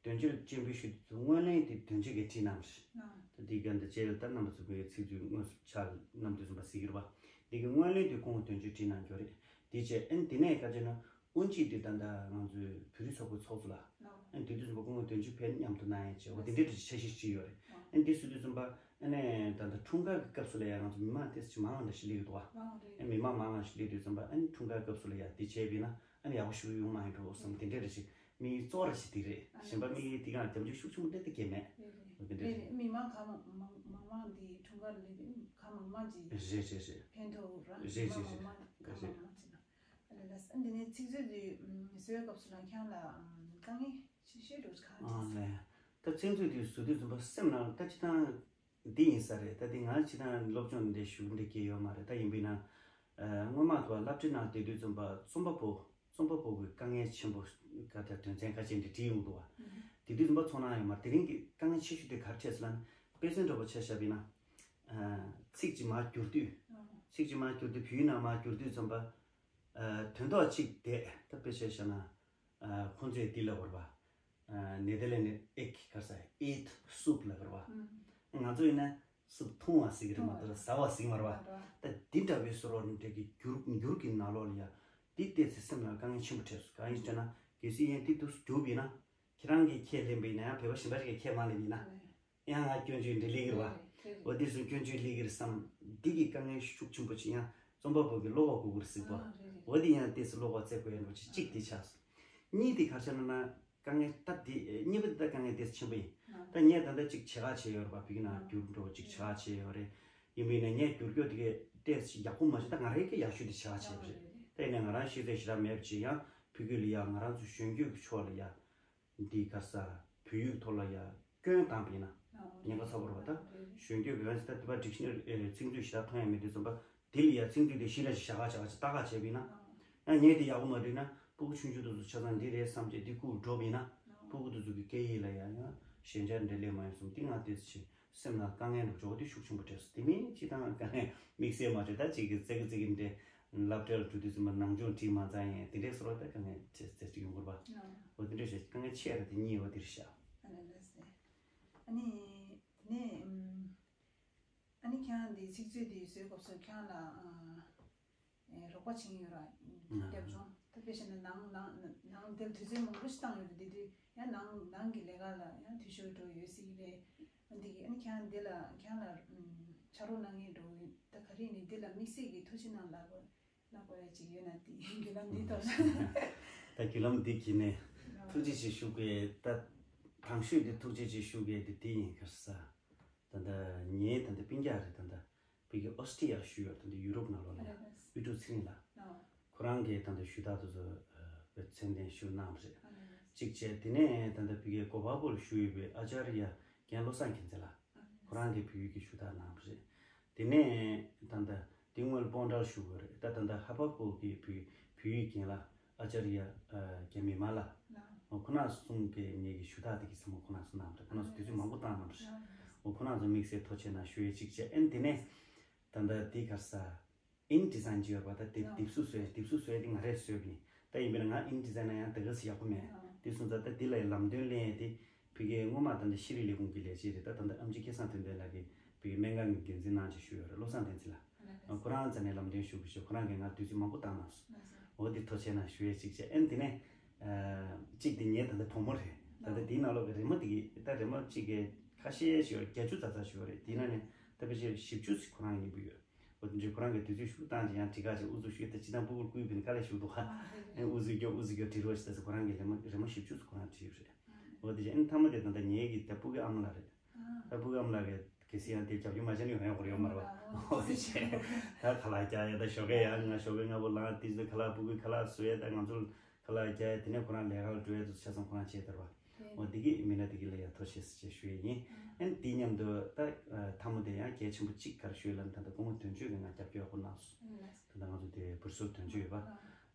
དོན་གཅོད་ལ་སྤྱན་འབུལ་ཞུས་དུས་སྔོན་གླེང་དེ་དོན་གཅོད་ཀྱིས་བྲིས་གནང་རེད། ད་འདི་ག་འདི་རྗེས་ལ་ད་རྣམ་པ་ཚོ་གི་ཚིག་མཛོད་དངོས་སུ་ཕྱག་ནམ་དུས་ཙམ་པ་གཟིགས་ཀྱི་རེད་པ། འདི་གི་སྔོན་གླེང་དེ་སྐུ་ངོ་དོན་གཅོད་བྲིས་གནང་རྒྱུ་རེད། དེ་རྗེས་ཨན་དེ་ནས་ག་ཅེ་ན། དབུ་འབྱེད་དེ་ད་ལྟ་ང་ཚོའི་བོད་རིགས་ཚོགས་པའི་ཚོགས་གཙོ་ལགས། ཨ་ནི་དེ་དུས་ཙམ་པ་སྐུ་ངོ་དོན་གཅོད་ཕེབས་མཉམ་དུ་གནང་ཡས་བྱས། འོ་དེ་འདྲའི་འདྲ་ཞིག་འཆར་གཞི་ཅིག་ཡོད་རེད། ཨ་ནི་དེ་སྲིད་དུས་ཙམ་པ་ཨ་ནི་ད་ལྟ་འཁྲུངས་སྐར་གྱི་སྐབས་སུ་ལ་ཡང་ང་ཚོ་མི་མང་དེ་ཅིག་མང་བ་འདྲ་ཞིག་སླེབས་ཡོད་འདུག་བ། ཨ་མི་མང་མང་བ་ཞིག་སླེབས་དུས་ཙམ་པ་ཨ་ནི་འཁྲུངས་སྐར་སྐབས་སུ་ལ་ཡང་དེ་བྱས་པས་ན་ཨ་ནི་ཡག་པོ་ཞིག་ཡོང་མ་ཡིན་འགྲོ་བསམ། དེ་འདྲའི་འདྲ་ཞིག་དམིགས་ཡུལ་གཙོ་བོ་ར་ཞིག་དེ་རེད། གཞན་པ་དམིགས་ཡུལ་དེ་ག་རྒྱབ་ལྗོངས་ཤུགས་ཆེན་པོ་འདྲ་དེ་གས་མེད། འོ་དེ་འདྲ་རེད། རེད། མི་མང་གང་མང་མང་མང་དེ་འཁྲུངས་སྐར་ལ་སླེབས་དུས་གང་མང་མང་ཅིག་རེད་རེད་རེད། ཕན་ཐོགས་ར། རེད་རེད་རེད། མི་མང་མང་མང་གང་མང་མང་ཅིག་ལ། ཨ་ལས་ལ། ཨ་འདི་ནས་ཚིག་མཛོད་དེ་བཟོ་བའི་སྐབས་སུ་ལ་ཁྱེད་རང་ལ་དཀའ་ངལ་ཆེ་ཤོས་འདྲ་བོ་གང་ཨ་འཕྲད་སོང་། ལས། ད་ཚིག་མཛོད་དེ་བཟོ་དུས་ཙམ་པ་སེམས་ནང་ད་སྤྱིར་བཏང་འདི་ཡིན་ས་རེད། ད་འདི་ང་སྤྱིར་བཏང་སློབ་སྦྱོང་འདི་ཞུ་འདི་གི་ཡོད་མ་རེད། ད་ཡིན་པས་ན་ཨ་སྔོན་མ་དུ་བ་སློབ་གྲྭའི་ནང་བསྡད་དུས་ཙམ་པ་རྩོམ་པ་པོ་རྩོམ་པ་པོ་གི་དཀའ་ངལ་ཆེན་པོ་ག་ད་དོན་ཚན་ཁ་ཤས་འདི་བྲིས་ཡོང་འདུག་བ། དེ་དུས་ཙམ་པ་ཚོར་སྣང་ཡོད་མ་རེད། དེ་རིང་གི་དཀའ་ངལ་ཆེ་ཤོས་དེ་ག་རེ་འཕྲད་སོང་ལབ་ན། དཔེ་མཚོན་འདྲ་པོ་ཆ་བཞག་པས་ན། ཨ་ཚིག་ཅིག་མར་བསྒྱུར་དུས། ཚིག་ཅིག་མར་བསྒྱུར་དུས་བོད་ཡིག་ནང་མར་བསྒྱུར་དུས་ཙམ་པ། ཨ་དོན་དག་ཅིག་བསྡད་ད་དཔེ་ཆ་བཞག་ན། ཨ་ཁོང་ཚོས་འདི་ལབ་པ་རེད་པ། ཨ་ནེ་དར་ལེན་ཨེག་ག་རེ་ཟ། ཨེད་སུབ་ལབ་པ་རེད་པ། ང་ཚོ་ཡིན་ན་སུབ་འཐུང་བ་ཟེར་གི་རེད་མ་གཏོགས་ཟ་བ་ཟེར་གི་མ་རེད་པ། ད་འདི་འདྲ་བའི་བཟོ་འདྲ་གི་འགྱུར་འགྱུར་གྱི་ནང་ལོགས་ལ་ཡ། འདི་བལྟས་ཚེ་སེམས་ལ་དཀའ་ངལ་ཆེན་པོ་འཕྲད་སོང་། གང་ཡིན་ཟེར་ན་གལ་སྲིད་ཡིན་འདི་འདུག་སེ་བསྒྱུར་བ་ཡིན་ན། ཁྱེད་རང་གིས་ཁས་ལེན་པ་ཡིན་ན་ཡང་བོད་པ་གཞན་པ་ཞིག་གིས་ཁས་མ་ལེན་པ་ཡིན་ན། ཡང་ང་སྐྱོན་བརྗོད་འདི་སླེབས་ཀྱི་རེད་པ། རེད་རེད། འོ་དེ་སོང་སྐྱོན་བརྗོད་སླེབས་ཀྱི་རེད་བསམ། འདི་གི་དཀའ་ངལ་ཤུགས་ཆེན་པོ་ཅིག་ཡང་རྩོམ་པ་པོ་གི་བློ་ཁོག་དགོས་ཀྱི་རེད་གཟིགས་པ། ཨ་རེད་རེད། འོ་དེ་ཡང་ཏོག་ཙམ་བློ་ཁོག་བཙལ་དགོས་ཡ་འདྲ་ཅིག་གཅིག་དེ་ཆགས་སོང་། གཉིས་དེ་ག་རེ་ཆགས་ན་ན། དཀའ་ངལ་ད་དེ་གཉིས་པ་དེ་ད་དཀའ་ངལ་ཏོག་ཙམ་ཆེན་པོ་ཡིན། ད་ངས་ད་ལྟ་ཅིག་བྱེད་ཁ་བྱས་ཡོད་རེད་པ། བོད་ཡིག་ནང་བསྒྱུར་འགྲོ་ཅིག་བྱེད་ཁ་བྱས་ཡོད་རེད། ཡིན་པས་ན་ངས་བསྒྱུར་རྒྱུ་དེ་གས་ཏོག་ཙམ་ཡག་པོ་མ་བྱུང་། ད་ང་རང་གིས་ཡག་ཤོས་དེ་བྱེད་ཁ་བྱས་པ་རེད། ད་ཡིན་ན་ང་རང་ཤེས་ཚད་ཞེ་དྲག་མེད་པ་ཅིག་ཡང་བོད་སྐད་ལ་ཡ་ང་རང་ཚོ་གཞོན་སྐྱེས་ཀྱི་ཕྱོགས་ལ་ཡ། འདི་ག་རེ་ཟ། བོད་ཡིག་ཐོག་ལ་ཡ་སྐྱོན་བཏང་པ་ཡིན་ན་ཉེན་ཁ་ཚ་པོ་རེད་པ། ད་གཞོན་སྐྱེས་ཀྱི་ང་ཚོ་ད་ལྟ་བ་ཌིག་ཤ་ནེ་རི་ཚིག་མཛོད་ཞེ་དྲག་མཐོང་ཡ་མེད་དུས་ཙམ་པ། འདི་ལ་ཡ་ཚིག་མཛོད་དེ་གཞི་ལ་བཞག་ག་བཞག་ག་ཅིག་ལྟ་ག་བྱས་པ་ཡིན་ན། ཡང་ངས་དེ་ཡག་པོ་མ་འགྲིག་ན་སྤུ་གུ་ཆུང་ཆུང་དེ་ཚོ་ཆ་ཚང་འདི་རེད་བསམ་བྱས་འདི་བཀུག་འགྲོ་བ་ཡིན་ན། སྤུ་གུ་དེ་ཚོ་གི་སྐད་ཡིག་ལ་ཡ་ཡང་ཞན་ཆ་འདྲ་སླེབས་མ་ཡོང་བསམ། འདི་ང་དེ་ཚོ་ཅིག་སེམས་ནང་དཀའ་ངལ་འདྲ་འཇོག་དེ་ཤུགས་ཆེན་པོ་འཕྲད་སོང་། དེ་མིན་སྤྱིར་བཏང་དཀའ་ངལ་དམིགས་བསལ་མ་འཕྲད། ད་ཅིག་གི་ཙག་གི་ཙིག་གི་འདྲ་སློབ་གྲྭ་ལ་འགྲོ་དུས་ཙམ་པ་ནང་སྦྱོང་འགྲིག་མ་ཚར་ཡིན་དེ་འདྲའི་བཟོ་འདྲ་ད་དཀའ་ངལ་ཆེ་ཙག་ཅིག་ཡོང་གི་རེད་པ། འོ་དེ་འདྲ་བྱས་དཀའ་ངལ་ཆེ་ར་དེ་གཉིས་འོ་དེ་རེད་ཤག་ཨ་ནི་ལགས་སེ། ཨ་ནི་དེ་ནས་ཨ་ནི་ཁྱེད་རང་འདི་ཚིག་མཛོད་འདི་བཟོའི་སྐབས་སུ་ཁྱེད་རང་ལ་ཨ། ཨེ་རོགས་པ་བྱེད་ཀྱི་ཡོད་ར། རྒྱབ་ལྗོངས་ད་དཔེ་བཞག་ན་ནང་ནང་ནང་དེར་དུས་ཚོད་མང་པོ་ཞིག་བཏང་ཡོད་རེད། དེ་དུས་ཡང་ནང་ནང་གི་ལས་ཀ་ལ་ཡང་འཐུས་ཤོར་འགྲོ་ཡོད་སྲིད་ཀྱི་རེད། འདི་གི་ཨ་ནི་ཁྱེད་རང་འདི་ལ་ཁྱེད་རང་ལ་ཕྱག་རོགས་གནང་མཁན་འགྲོ་ད་ག་རེ་ནས་འདི་ལ་དམིགས་བསལ་གྱི་ཐུགས་རྗེ་གནང་ལབ་དགོས་ལབ་དགོས་ཡ་ཅིག་ཡོད་ན་དེ་བརྒྱུད་ལམ་འདི་ཐོག་ད་བརྒྱུད་ལམ་འདི་གི་ནས་ཐུགས་རྗེ་ཆེ་ཞུ་དགོས་ད། དང་ཤོས་འདི་ཐུགས་རྗེ་ཆེ་ཞུ་དགོས་འདི་དེ་ཡིན་ག་རེ་ཟ། ད་ལྟ་ངའི་ད་ལྟ་སྤུན་ཀྱག་རེད། ད་ལྟ་བོད་ཀྱི་ཨོ་སི་ཀྲི་ཡར་བཞུགས་ཡོད། ད་ལྟ་ཡུ་རོབ་ནང་ལོགས་ལ་ཡ་ཨུ་ཀྲུག་ཚེ་རིང་ལགས། ཁོ་རང་གིས་ད་ལྟ་ཞུ་དག་དེ་ཚོ་བོད་མཚན་ལྡན་ཞུ་གནང་བ་རེད། གཅིག་བྱས་དེ་ནས་ད་ལྟ་བོད་ཀྱི་གོ་པལ་པུར་བཞུགས་ཡོད་པའི་ཨ་ཅར་ཡ་རྒན་བློ་བཟང་རྒྱལ་མཚན་ལགས། ཁོ་རང་གིས་བོད་ཡིག་གི་ཞུ་དག་གནང་བ་རེད། དེ་ནས་ད་ལྟ་དེ་སྔོན་ལ་སྤོན་ཊར་བཞུགས་ཡོད་རེད། ད་ད་ལྟ་ཧ་པ་ཀོ་གི་བོད་བོད་ཡིག་རྒན་ལགས། ཨ་ཅར་ཡ་རྒན་མི་མ་ལགས། ཁོ་རང་གསུམ་གྱིས་ངེད་ཀྱི་ཞུ་དག་དེ་གི་ཚང་མ་ཁོ་རང་ཚོ་གནང་བ་རེད། ཁོ་རང་ཚོ་དུས་ཚོད་མང་པོ་བཏང་གནང་བ་རེད། འོ་ཁོ་རང་ཚོ་དམིགས་བསལ་ཐུགས་རྗེ་ཆེ་གནང་ཞུ་ཡས་གཅིག་བྱས། ཨེན་དེ་ནས་ད་ལྟ་འདི་ག་རེ་ཟ། ཨིན་ཌི་ཛའིན་ཅིག་ཡོད་རེད་པ། ད་དེ་དེབ་གཟུགས་བཟོས་དེབ་གཟུགས་བཟོས་དེ་ང་རས་བཟོས་པ་ཡིན། ད་ཡིན་པས་ན་ང་ཨིན་ཌི་ཛའིན་ན་ཡང་དེ་ག་ཚོད་ཡག་པོ་མེད། དེ་སོང་ཙང་ད་འདི་ལ་ཡང་ལམ་སྟོན་ལེན་ཡས་དེ། བོད་ཀྱི་སྔོན་མ་ད་ལྟ་ཤེས་རིག་ལས་ཁུངས་ཀྱི་ལས་བྱེད་རེད། ད་ད་ལྟ་ཨེམ་ཆི་སྐལ་བཟང་དོན་ལྡན་ལགས་ཀྱིས་བོད་ཀྱི་སྨན་ཁང་གི་འགན་འཛིན་གནང་བྱས་བཞུགས་ཡོད་རེད། བློ་བཟང་བསྟན་འཛིན་ལགས། ཁོ་རང་རྩ་ནས་ལམ་སྟོན་ཞུ་དགོས་ཞུ། ཁོ་རང་གིས་ང་དུས་ཚོད་མང་པོ་བཏང་གནང་སོང་། འོ་འདི་ཐུགས་རྗེ་ཆེ་གནང་ཞུ་ཡས་གཅིག་བྱས། ཨེན་དེ་ནས་གཅིག་དེ་ངའི་ད་ལྟ་བུ་མོ་རེད། ད་ལྟ་དེའི་ནང་ལོགས་ཀྱི་རི་མོ་དེ་གི་ད་རི་མོ་གཅིག་གི་ ཁ་ཤས་ཤིག་ཡོད་རེད། བརྒྱད་ཅུ་ཙམ་ཙམ་ཞིག་ཡོད་རེད། དེ་ན་ནས་ད་ཕལ་ཆེར་བཞི་བཅུ་ཙམ་ཁོ་རང་ཡིན་པ་ཡོད། འོ་དེ་འདྲའི་ཁོ་རང་གི་དུས་ཚོད་ཞུ་སྟངས་ཀྱི་ཡང་དྲི་ཁ་ཅིག་ཨུ་ཚུགས་ཞུས་ད་ཅི་དང་སྤུ་གུར་བསྐུལ་བས་ནི་དཀའ་ལས་ཞིག་འདུག་ཨ། ཨུ་ཚུགས་རྒྱོབ་ཨུ་ཚུགས་རྒྱོབ་དྲི་རོགས་ཟེར་ཟེར་ཁོ་རང་གི་རེ་མ་རེ་མ་བཞི་བཅུ་ཙམ་ཁོ་རང་བྲིས་ཡོད་རེད། འོ་དེ་བྱས་ཨ་ནི་མཐའ་མ་དེ་ད་ལྟ་ངེད་ཀྱི་ད་སྤུ་གུའི་ཨ་མ་ལགས་རེད། ད་སྤུ་གུའི་ཨ་མ་ལགས་ཀྱི་གལ་སྲིད་ཡང་དེ་རྒྱབ་སྐྱོར་མ་བྱས་ན་ཡོང་ཡག་ཡོད་མ་རེད་བ། འོ་དེ་བྱས་ད་ཁ་ལག་རྒྱག་ཡ་ད་ཞོགས་ཀས་ཡང་ང་ཞོགས་པའི་སྔ་པོ་ལངས་དེ་ཚོ་ཁ་ལག་སྤུ་གུའི་ཁ་ལག་བཟོ་ཡ་ད་ང་ཚོ་ཁ་ལག་རྒྱག་ཡ་དེ་ནས་ཁོ་རང་ལས་ཀར་འགྲོ་ཡ་དེ་ཚོ་ཆ་ཚང་ཁོ་རང་བྱས་དར་བ། འོ་འདི་གི་མི་སྣ་འདི་གི་ལ་ཡ་ཐུགས་རྗེ་ཆེ་ཞུ་ཡ་ཡིན། ཨན་འདི་མཉམ་དུ་ད་མཐའ་མོ་དེ་ཡང་གལ་ཆེན་པོ་གཅིག་ག་རེ་ཞུ་ཡ་ལབ་ན་ད་ལྟ་སྐུ་ངོ་དོན་གཅོད་ཀྱིས་ང་རྒྱབ་སྐྱོར་ཡག་པོ་གནང་སོང་། ད་ལྟ་ང་ཚོ་དེ་བུར་སོབ་དོན་གཅོད་ཡོད་པ།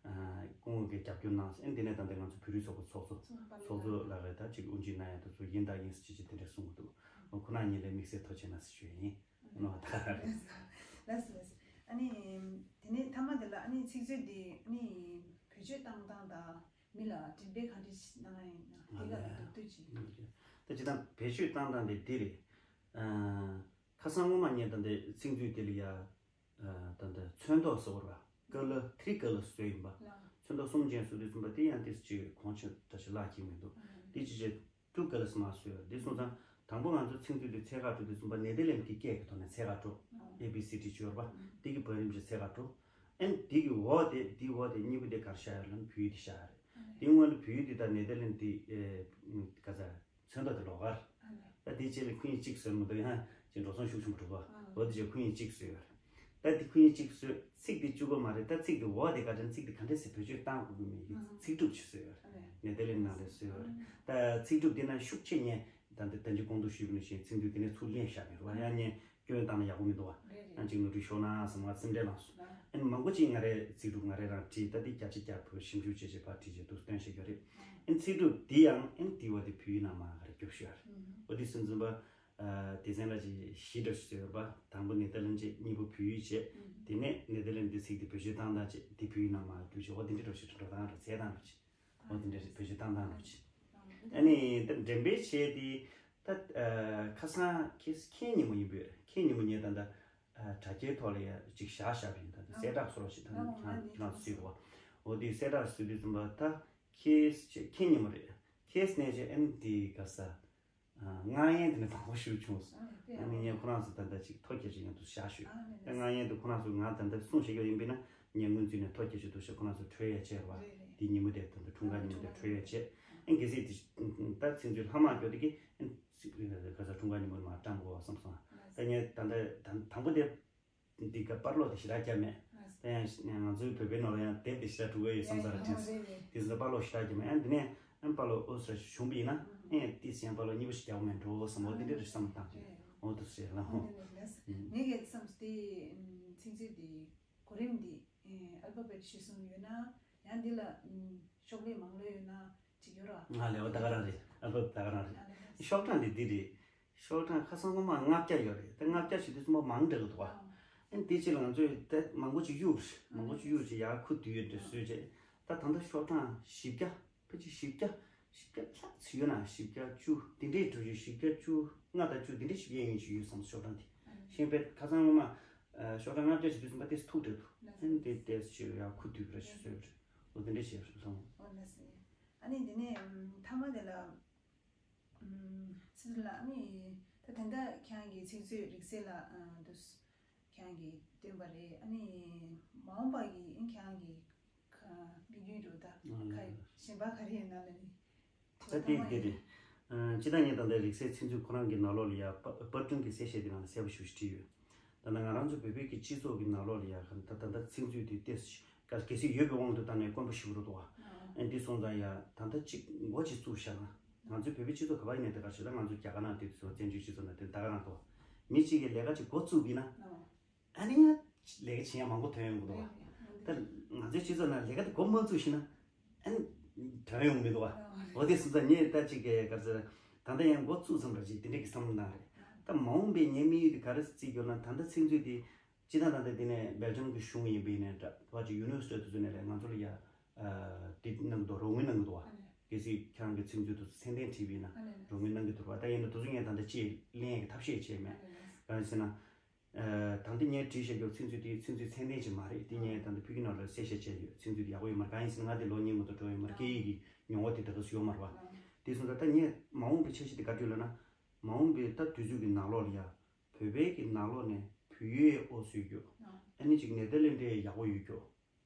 སྐུ་ངོ་གིས་རྒྱབ་སྐྱོར་གནང་སོང་། ཨན་དེ་ནས་ད་ལྟ་ང་ཚོ་བོད་རིགས་ཚོགས་པ་ཚོགས་གཙོ་ཚོགས་གཙོ་ལགས་ཀྱིས་ད་ཅིག་དབུ་འབྱེད་གནང་ཡ་དེ་ཚོ་ཡིན་ད་ཡིན་ཟེར་ཅིག་ཅིག་དེ་འདྲས་གསུང་གི་འདུག་ཁོ་རང་གཉིས་ལ་དམིགས་བསལ་ཐུགས་རྗེ་གནང་ཟེར་ཞུ་ཡ་ཡིན། ནོ་ད། ལགས་སོ་ལགས་སོ། ཨ་ནི། དེ་ནས་མཐའ་མ་དེ་ལ་ཨ་ནི་ཚིག་མཛོད་འདི་ཨ་ནི་བེད་སྤྱོད་བཏང་སྟངས་དང་མི་ལ་འགྲེམས་སྤེལ་ག་འདྲ་ཞིག་གནང་ཡ་ཡིན་ན་དེ་ག་ལ་མདོར་བསྡུས་ཅིག་ད་ཅི་ད་བེད་སྤྱོད་བཏང་སྟངས་དེ་འདི་རེད། ཨ། ཁ་སང་སྔོན་མ་ངས་ད་ལྟ་ཚིག་མཛོད་དེ་ལ་ཡ། ཨ། ད་ལྟ་ཚོན་མདོག་ཟེར་བ་ར་ཀ་ལར་ཐི་རི་ཀ་ལར་བཟོས་ཡིན་པ། ལགས། ཚོན་མདོག་གསུམ་ཅན་བཟོས་དུས་ཙམ་པ་དེ་ཡང་ཏོག་ཙམ་ཅིག་གོང་ཆེ་འདྲ་ཞིག་བརླག་གི་མི་འདུག་དེ་ཅི་བྱེད། ཊུ་ཀ་ལར་སི་མ་བཟོས་ཡོད། འདི་སོང་ཙང་དང་པོ་ང་ཚོ་ཚིག་མཛོད་དེ་ཚད་བཀག་འགྲོ་དུས་ཙམ་པ་ནེ་དར་ལེན་གྱི་སྐད་ཀྱི་ཐོག་ནས་ཚད་བཀག་འགྲོ། ཨེ་བི་སི་ཌི་བྱས་ཡོད་རེད་པ། འདི་གི་བར་རིམ་གྱི་ཚད་བཀག་འགྲོ། ཨན་འདི་གི་འོག་དེ་འདི་འོག་དེ་གཉིས་པོ་དེ་ག་རེ་བཞག་ཡོད་ལབ་ན་བོད་ཡིག་དེ་བཞག་ཡོད་རེད། འདི་སྔོན་ལ་བོད་ཡིག་དེ་དང་ནེ་དར་ལེན་དེ་ག་ཚ་ཚོན་མདོག་དེ་ལོགས་ཀ་རེད། ད་དེའི་རྗེས་ལ་ཁོ་གཉིས་གཅིག་བཟོས་མི་འདུག་ཡང་ཅིག་འགྲོ་སོང་ཤུགས་ཆེན་པོ་འགྲོ་ག་འོ་དེ་རྗེས་ཁོ་གཉིས་གཅིག་བཟོས་ཡོད་རེད། ད་དེ་ཁོ་གཉིས་གཅིག་བཟོས་ཚིག་དེ་གཅིག་པོ་མ་རེད། ད་ཚིག་དེ་འོག་དེ་ག་ཚོད་ཚིག་དེ་ག་འདྲས་སེ་བེད་སྤྱོད་བཏང་དགོས་ཀྱི་མེད་ཀྱི་ཚིག་གྲུབ་ཅིག་བཟོས་ཡོད་རེད། ནེ་དར་ལེན་ནང་ལ་བཟོས་ཡོད་རེད། ད་ཚིག་གྲུབ་དེ་ན་ཤུགས་ཆེ་ཉན་ད་འདི་ད་ཅི་གོང་དུ་ཞུས་པ་ནང་བཞིན་ཚིག་མཛོད་དེ་ནས་ཚུར་ལེན་བཞག་པ་རེད་བ། ཡང་ཉན་སྐྱོན་བཏང་ན་ཡག་པོ་མི་འདུག་བ། རེད་རེད། ཡང་ཅིག་ནོར་འཁྲུལ་ཤོར་ན་བསམ་ང་སེམས་ཁྲལ་ལངས་སོང་། ཨན་མང་པོ་ཅིག་ང་རའི་ཚིག་གྲུབ་ང་རས་རང་བྲིས། ད་འདི་བརྒྱ་ཆ་བརྒྱ་བོད་ཞིབ་འཇུག་བྱས་བྱས་ཕར་བྲིས་བྱས་འདུག་སྟོན་བྱེད་རྒྱུ་རེད། ཨན་ཚིག་གྲུབ་འདི་ཡང་ཨན་འདི་བ་དེ་བོད་ཡིག་ནང་མར་ག་རེ་རྒྱོབ་ཤོག་ཡ་རེད། འོ་དེ་སུན་འཛིན་པ། སྡེ་ཚན་ར་ཅིག་བཞི་འདྲ་ཞིག་བཟོས་ཡོད་པ། དང་པོ་ནེ་དར་ལེན་བྱས། གཉིས་པ་བོད་ཡིག་བྱས། དེ་ནས་ནེ་དར་ལེན་འདི་ཚིག་དེ་བེད་སྤྱོད་བཏང་སྟངས་བྱས། འདི་བོད་ཡིག་ནང་མར་རྒྱོབ་བྱས། འོ་དེ་འདྲ་འདྲ་ཞིག་འགྲོ་སྟངས་ར་འཛད་སྟངས་ར་ཅིག་འོ་དེ་འདྲ་བེད་སྤྱོད་བཏང་སྟངས་ར་ཅིག་ཨ་ནི་ད་འགྲེམས་སྤེལ་བྱས་དེ་ད་ཁ་སང་ཁེ་སི་ཁེ་ཉིན་མོ་ཡིན་པས། ཁེ་ཉིན་མོ་ངས་ད་ད། དྲ་རྒྱའི་ཐོག་ལ་ཡ་ཅིག་བཞག་བཞག་པ་ཡིན། ད་གསལ་བསྒྲགས་བཟོ་རོགས་ཞེས་ད་ཁྱེད་རང་ཁྱེད་རང་ཚོ་གཟིགས་རོགས། འོ་དེ་གསལ་བསྒྲགས་བཟོས་དུས་ཙམ་པ་ད་ཁེ་སི་ཁེ་ཉིན་མོ་རེད། ཁེ་སི་ནས་ཅིག་ཨན་དེ་ག་ས་ངའི་ཡན་དེ་ནས་དང་པོ་ཞུ་བྱུང་། ཨ་ནི་ངས་ཁོ་རང་ཚོ་ད་ལྟ་ཅིག་ཐོ་བཀོད་ཅིག་ཡང་དུ་བཞག་ཞུས། ད་ངའི་ཡན་དུ་ཁོ་རང་ཚོ་ང་ད་ལྟ་གསུང་བཤད་ཀྱི་ཡིན་པས་ན་ངས་སྔོན་ཚུད་ནས་ཐོ་བཀོད་ཅིག་དུ་བཤད། ཁོ་རང་ཚོ་གྲོས་ཡ་བྱས་ར་བ། དེ་ཉིན་མོ་དེ་ད་ལྟ་འཁྲུངས་སྐར་ཉིན་མོ་དེ་གྲོས་ཡ་བྱས། ཨན་གལ་སྲིད་དེ་ད་ཚིག་མཛོད་ལྷག་མ་སྐྱོ་དེ་གི་ཨན་ག་ས་འཁྲུངས་སྐར་ཉིན་མོ་མ་བཀྲམ་དགོས་བསམ་སོང་། ད་ངས་ད་ལྟ་དང་པོ་དེ། འདི་ག་པར་སློག་དེ་ཞེ་དྲག་བརྒྱབ་མེད། ད་ཡང་ང་ཚོའི་བོད་པའི་ནང་ལ་ཡང་དེབ་དེ་ཞེ་དྲག་དྲུག་པ་ཡོད་བསམ་ས་རེད་དྲན་སོང་། དེ་ཚོ་པར་སློག་ཞེ་དྲག་བརྒྱབ་མེད། ཨ་འདི་ནས་ཨ་པར་སློག་ཨོ་ས་བྱུང་བ་ཡིན་ན་ཨེ་ཏི་སི་ཡང་པར་སློག་གཉིས་པ་ཞིག་རྒྱག་མེད་འགྲོ་བསམ། འོ་དེ་འདྲ་བསམ་བཏང་། འོ་དེ་ཟེར་ལ་འོ། ངས་གལ་བསམ་སྟེ་ཚིག་མཛོད་དེ་གོ་རིམ་འདི་ཨལ་ཕ་བེད་ཞིག་གསུངས་ཡོད་ན་ཡང་འདི་ལ་ཤོག་ལྷེ་མང་ལོས་ཡོད་ན་ཅིག་ཡོད་ར། ང་ལས་འོ་ད་ག་རང་རེད། ཨལ་ཕ་བེད་ད་ག་རང་རེད། ཤོག་གྲངས་འདི་འདི་རེད། ཤོག་གྲངས་ཁ་སང་སྔོན་མ་ལྔ་བརྒྱ་ཡོད་རེད། ད་ལྔ་བརྒྱ་ཞིག་དུས་ཙམ་པ་མང་དྲགས་འདུག་བ། ཨ་ནི་དེ་ཕྱིར་ང་ཚོས་ད་མང་པོ་ཅིག་གཡུགས་རེད། མང་པོ་ཅིག་གཡུགས་ཅིག་ཡར་ཁུ་བསྡུས་ཡོད་འདྲ་བཟོས་བྱས། ད་ད་ལྟ་ཤོག་གྲངས་བཞི་བརྒྱ། ཕལ་ཆེར་བཞི་བརྒྱ། བཞི་བརྒྱ་ལྷག་ཙམ་ཡོད་ན་བཞི་བརྒྱ་བཅུ་དེ་འདྲའི་འགྲོ་རྒྱུ། བཞི་བརྒྱ་བཅུ་ལྔ་དང་བཅུ་དེ་འདྲའི་བཞི་བརྒྱ་ཡན་ཅིག་ཡོད་བསམ། ཤོག་གྲངས་དེ་ཤེས་པས་ཁ་སང་སྔོན་མ་ཤོག་གྲངས་ལྔ་བརྒྱ་ཞིག་དུས་ཙམ་པ་དེ་ཐུག་འདྲ་འདུག་ཨ་ནི་དེ་ཏོག་ཙམ་ཅིག་ཡར་ཁུ་བསྡུས་འདྲ་ཞིག་བཟོས་རེད། འོ་དེ་འདྲ་བྱས་རེད་སོང་། ཨ་ནི་དེ་ནས་མཐའ་མ་དེ་ལ། ཚིག་ལ་ཨ་ནི་ད་ད་ལྟ་ཁྱེད་རང་གི་ཚིག་མཛོད་རིག་རྩལ་ལ་འདུག་ཁྱེད་རང་གིས་བཏོན་པ་རེད། ཨ་ནི་མ་འོངས་པ་གི་ཨ་ཁྱེད་རང་གི་དམིགས་ཡུལ་འདུག་ད་ག་གཞན་པ་ག་རེ་ཡིན་ན་ལ་ནི་ད་དེ་དེ་རེད། སྤྱི་བཏང་ངས་ད་ལྟ་རིག་རྩལ་ཚིག་མཛོད་ཁོ་རང་གི་ནང་ལོགས་ལ་ཡ་པར་སྐྲུན་གྱི་གསལ་བཤད་དེ་ནང་ལ་གསལ་པོ་ཞེ་པོ་ཅིག་བྲིས་ཡོད། ད་ལྟ་ང་རང་ཚོ་བོད་པའི་གི་སྤྱི་ཚོགས་ཀྱི་ནང་ལོགས་ལ་ཡ་ག་ད་ད་ལྟ་ཚིག་མཛོད་དེ་ཏོག་ཙམ་གལ་སྲིད་ཡོད་པའི་དབང་དུ་བཏང་ནས་དཀོན་པོ་ཞེ་པོ་རེད་འདུག་བ། ཨ་འདི་སོང་ཙང་ཡ་ད་ལྟ་གཅིག་འགོ་གཅིག་བཙུགས་བཞག་ན། ང་ཚོའི་བོད་པའི་སྤྱི་ཚོགས་ག་པར་ཡིན་ནའི་དེ་ག་ཞིག་ལ་ང་ཚོ་རྒྱ་གར་ནང་དེ་ཚོ་བཙན་བྱོལ་སྤྱི་ཚོགས་ནང་དེ་ད་ག་རང་དོ། མི་གཅིག་གིས་ལས་ཀ་གཅིག་འགོ་བཙུགས་པ་ཡིན་ན། ཨ་ནི་ཡང་ལས་ཀ་བྱེད་ཡ་མང་པོ་ཐོན་ཡོང་གི་འདུག་བ། ད་ང་ཚོའི་སྤྱི་ཚོགས་ནང་ལས་ཀ་དེ་འགོ་མ་བཙུགས་ཤེ་ན། ཨ་ནི་ཐོན་ཡོང་མི་འདུག་བ། འོ་དེ་སོང་ཙང་ངས་ད་གཅིག་གི་ག་ཚོད་ད་ལྟ་ཡང་འགོ་བཙུགས་ཙམ་ར་ཅིག་དེ་འདྲས་ཀྱི་བསམ་བློ་གནང་རེད། ད་མ་འོངས་པའི་ངའི་དམིགས་ཡུལ་དེ་ག་རེ་བརྩི་རྒྱུ་ན། ད་ལྟ་ཚིག་མཛོད་དེ་སྤྱི་བཏང་ད་ལྟ་དེ་ནས་སྦེལ་ཇམ་གྱི་གཞུང་ཡིན་པ་ཡིན་ནའི་འདྲ་བ་ཅིག་ཡུ་ནེ་སི་ཀོ་དེ་ཚོ་ནས་ལས་ང་ཚོ་ལ་ཡ། དེ་གནང་གི་འདུག་རོགས་དངུལ་གནང་གི་འདུག་བ། གལ་སྲིད་ཁྱེད་རང་གི་ཚིག་མཛོད་དུ་མཚན་ལྡན་བྲིས་པ་ཡིན་ན་རོགས་དངུལ་གནང་གི་འདུག་བ། ད་ཡིན་ན་དེ་ཚོ་ངས་ད་ལྟ་ཅིག་ལེན་ཡས་ཀྱི་ཐབས་ཤེས་བྱས་མེད། གང་ཡིན་ཟེར་ན། ད་ལྟ་ངས་བྲིས་བཞག་རྒྱུ་ཚིག་མཛོད་དེ་ཚིག་མཛོད་མཚན་ལྡན་ཅིག་མ་རེད། དེ་ངས་ད་ལྟ་ཕ་གི་ནང་ལ་གསལ་བཤད་བྱས་ཡོད། ཚིག་མཛོད་དེ་ཡག་པོ་ཡོད་མ་རེད། གང་ཡིན་ཟེར་ན་ང་དེ་ལོ་གཉིས་མ་གཏོགས་འགྲོ་ཡོད་མ་རེད། སྐད་ཡིག་གི་མྱོང་བ་དེ་ད་ག་སུ་ཡོད་མ་རེད་བ། དེ་སོང་ཙང་ད་ངས་མ་འོངས་པའི་འཆར་གཞི་དེ་ག་འདྲ་ཡོད་ལབ་ན། མ་འོངས་པའི་ད་དུས་ཚོད་ཀྱི་ནང་ལོགས་ལ་ཡ། བོད་པའི་གི་ནང་ལོགས་ནས་བོད་ཡིག་ཨོ་སི་ཡོད་རྒྱུ། ཨ་ནི་ཅིག་ནེ་ཐར་ལེན་ཌི་ཡག་པོ་ཡོད་རྒྱུ།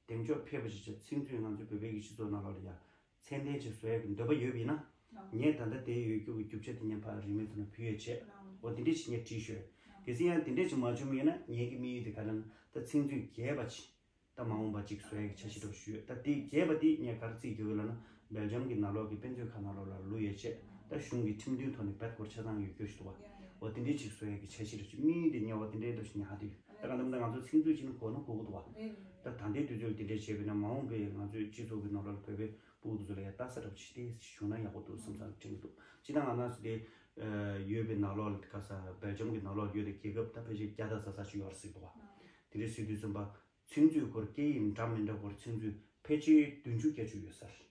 གདེང་འཇོག་ཕེབས་པ་ཞིག་བྱས། ཚིག་མཛོད། ང་ཚོའི་བོད་པའི་གི་སྤྱི་ཚོགས་ནང་ལོགས་ལ་ཡ། ཚད་ལྡན་ཅིག་བཟོ་ཡག་གི་འདོད་པ་ཡོད་པ་ཡིན་ན། ངས་ད་ལྟ་དེ་ཡོད་རྒྱུ་གི་རྒྱུ་ཆ་དེ་ངས་ཕར་རིན་མེད་ཐོག་ནས་ཕུལ་ཡས་བྱས། འོ་དེ་འདྲས་ཞིག་ངས་བྲིས་ཞོར། གལ་སྲིད་ཡང་དེ་འདྲས་ཅིག་མ་བྱུང་བ་ཡིན་ན། ངེད་ཀྱི་དམིགས་ཡུལ་དེ་ག་རེ་ལབ་ན། ད་ཚིག་མཛོད་རྒྱས་པ་ཅིག་ད་མ་འོངས་པ་ཅིག་བཟོ་ཡག་གི་འཆར་གཞི་འདྲ་པོ་ཞུས་ཡོད། ད་དེ་རྒྱས་པ་དེ་ངས་ག་རེ་བརྩིས་ཀྱི་ཡོད་ལབ་ན། སྦེལ་ཇམ་གྱི་ནང་ལོགས་ཀྱི་དཔེ་མཛོད་ཁང་ནང་ལོགས་ལ་བླུག་ཡས་བྱས། ད་གཞུང་གི་ཁྲིམས་མཐུན་ཐོག་ནས་རྦད་ཁོ་ཆ་ཚང་ཡོད་རྒྱུ་ཞིག་འདུག་བ། འོ་དེ་འདྲས་ཅིག་བཟོ་ཡག་གི་འཆར་གཞི་འདྲ་པོ་ཅིག་དམིགས་ཡུལ་དེ་ངས་འོ་དེ་འདྲས་འདྲ་པོ་ཞིག་ཉར་བསྡད་ཡོད། ད་གང་ལྟར་མིན་ད་ང་ཚོ་ཚིག་མཛོད་ཅིག་ནི་དགོས་ན་དགོས་ཀྱི་འདུག་བ། ད་ད་ལྟའི་དུས་ཚོད་ལ་དེ་འདྲས་བྱས་པས་ན། མ་འོངས་པའི་ང་ཚོའི་སྤྱི་ཚོགས་ཀྱི་ནང་ལོགས་ལ་བོད་པའི་སྤུ་གུ་དེ་ཚོ་ལ་ཡ་ལྟ་ས་འདྲ་པོ་ཅིག་དེ་བྱུང་ན་ཡག་པོ་འདུག་བསམ་བསམ་དྲན་གྱི་འདུག་སྤྱིར་བཏང་ང་རང་ཚོ་དེ་ཡོད་པའི་ནང་ལོགས་ལ། ག་ས། སྦེལ་ཇམ་གྱི་ནང་ལོགས་ལ་ཡོད་དེ་རྒྱལ་ཁབ་ད་ཕལ་ཆེར་བརྒྱ་དང་ས་ས་ཅིག་ཡོད་རེད་ཟེར་འདུག་བ། དེ་འདྲས་ཟེར་དུས་ཙམ་པ། ཚིག་མཛོད་སྐོར། སྐད་ཡིག་འདྲ་མི་འདྲ་སྐོར་ཚིག་མཛོད་ཕལ་ཆེར་བདུན་ཅུ་བརྒྱད་ཅུ་ཡོད་ས་རེད།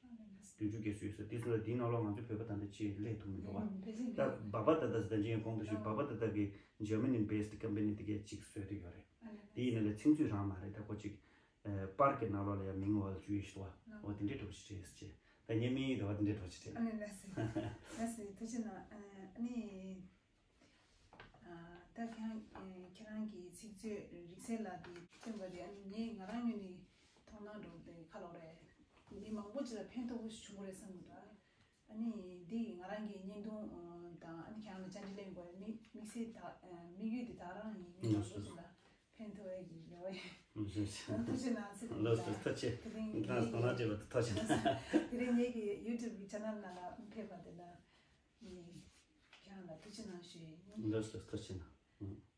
བདུན་ཅུ་བརྒྱད་ཅུ་ཡོད་ས་རེད། དེ་སོང་ཙང་དེའི་ནང་ལོགས་ང་ཚོ་བོད་པ་ད་ལྟ་ཅིག་སླེབས་ཐུབ་མི་འདུག་བ། ད་སྦག་སྦག་ཏ་ཏ་ཟེར། ད་ཅི་ཡང་གོང་དུ་ཞུས། སྦག་སྦག་ཏ་ཏ་གི་ཇར་མ་ནི་བེ་སི་ཊི་ཀམ་པ་ནི་དེ་གས་ཅིག་བཟོས་བསྡད་ཡོད་རེད། དེ་ཡིན་ན་ལས་ཚིག་མཛོད་རང་མ་རེད། ད་ཁོ་ཅིག་པར་གི་ནང་ལོགས་ལ་ཡང་མིང་བ་ལ་བཅུག་ཡས་ཞིག་འདུག་བ། འོ་དེ་འདྲས་འདྲ་པོ་ཞིག་རེད་ཟེར་བྱས། ད་ངའི་དམིགས་ཡུལ་དེ་བ་དེ་འདྲས་འདྲ་པོ་ཞིག་རེད། ཨ་ནི་ལགས་སོ། ལགས་སོ། ཐུགས་རྗེ་གནང་། ཨ་ནི། ཨ། ད་ཁྱེད་རང་། ཨ། ཁྱེད་རང་གི་ཚིག་མཛོད་རིག་རྩལ་ལ་དེ་བསྟན་པ་དེ། ཨ་ནི་ངས་ང་རང་ངོས་ནས་མཐོང་སྣང་འདྲ་པོ་དེ་ག་ལབ་རེད། མི་མང་པོ་ཅིག་ལ་ཕན་ཐོགས་པོ་ཞིག་བྱུང་བ་རེད་བསམ་གྱི་འདུག་ཨ་ནི་འདི་ང་རང་གི་བརྙན་ཐུང་དང་། ཨ་ནི་ཁྱེད་རང་ལ་བཅར་འདྲི་ལེན་དགོས། དམིགས་དམིགས་བསལ་ད་དམིགས་ཡུལ་དེ་ད་རང་ཡིན། མི་མང་པོ་ཅིག་ལ་ཕན་ཐོགས་ཡས་ཀྱི་རེ་བ་ཡོད། ཐུགས་རྗེ་གནང་། ཚེ་རིང་ལགས། ཐུགས་རྗེ་ཆེ། དེ་རིང་ཁྱེད་རང་དང་ལག་འབྲེལ་བ་དེ་ཐུགས་རྗེ་གནང་། དེ་རིང་ངེད་ཀྱི་ཡུ་ཊུབ་གི་ཆེ་ནལ་ནང་ལ་ཕེབས་པ་དེ་ལ་ཁྱེད་རང་ལ་ཐུགས་རྗེ་གནང་ཞུ་ཡས་ཡིན། ཐུགས་རྗེ་གནང་།